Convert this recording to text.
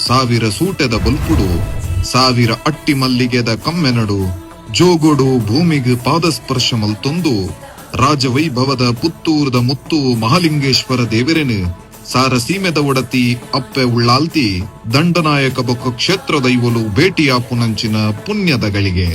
ಸಾವಿರ ಸೂಟೆದ ಬೊಲ್ಪುಡು, ಸಾವಿರ ಅಟ್ಟಿ ಮಲ್ಲಿಗೆದ ಕಮ್ಮೆನಡು, ಜೋಗೊಡು ಭೂಮಿಗ್ ಪಾದಸ್ಪರ್ಶ ಮಲ್ತೊಂದು ರಾಜವೈಭವದ ಪುತ್ತೂರ್ದ ಮುತ್ತು ಮಹಾಲಿಂಗೇಶ್ವರ ದೇವೆರೆನ್ ಸಾರಸೀಮೆದ ಒಡತಿ ಅಪ್ಪೆ ಉಳ್ಳಾಲ್ತಿ, ದಂಡನಾಯಕ ಬೊಕ್ಕ ಕ್ಷೇತ್ರ ದೈವೊಲು ಭೇಟಿಯಾಪುನಂಚಿನ ಪುಣ್ಯದ ಗಳಿಗೆ.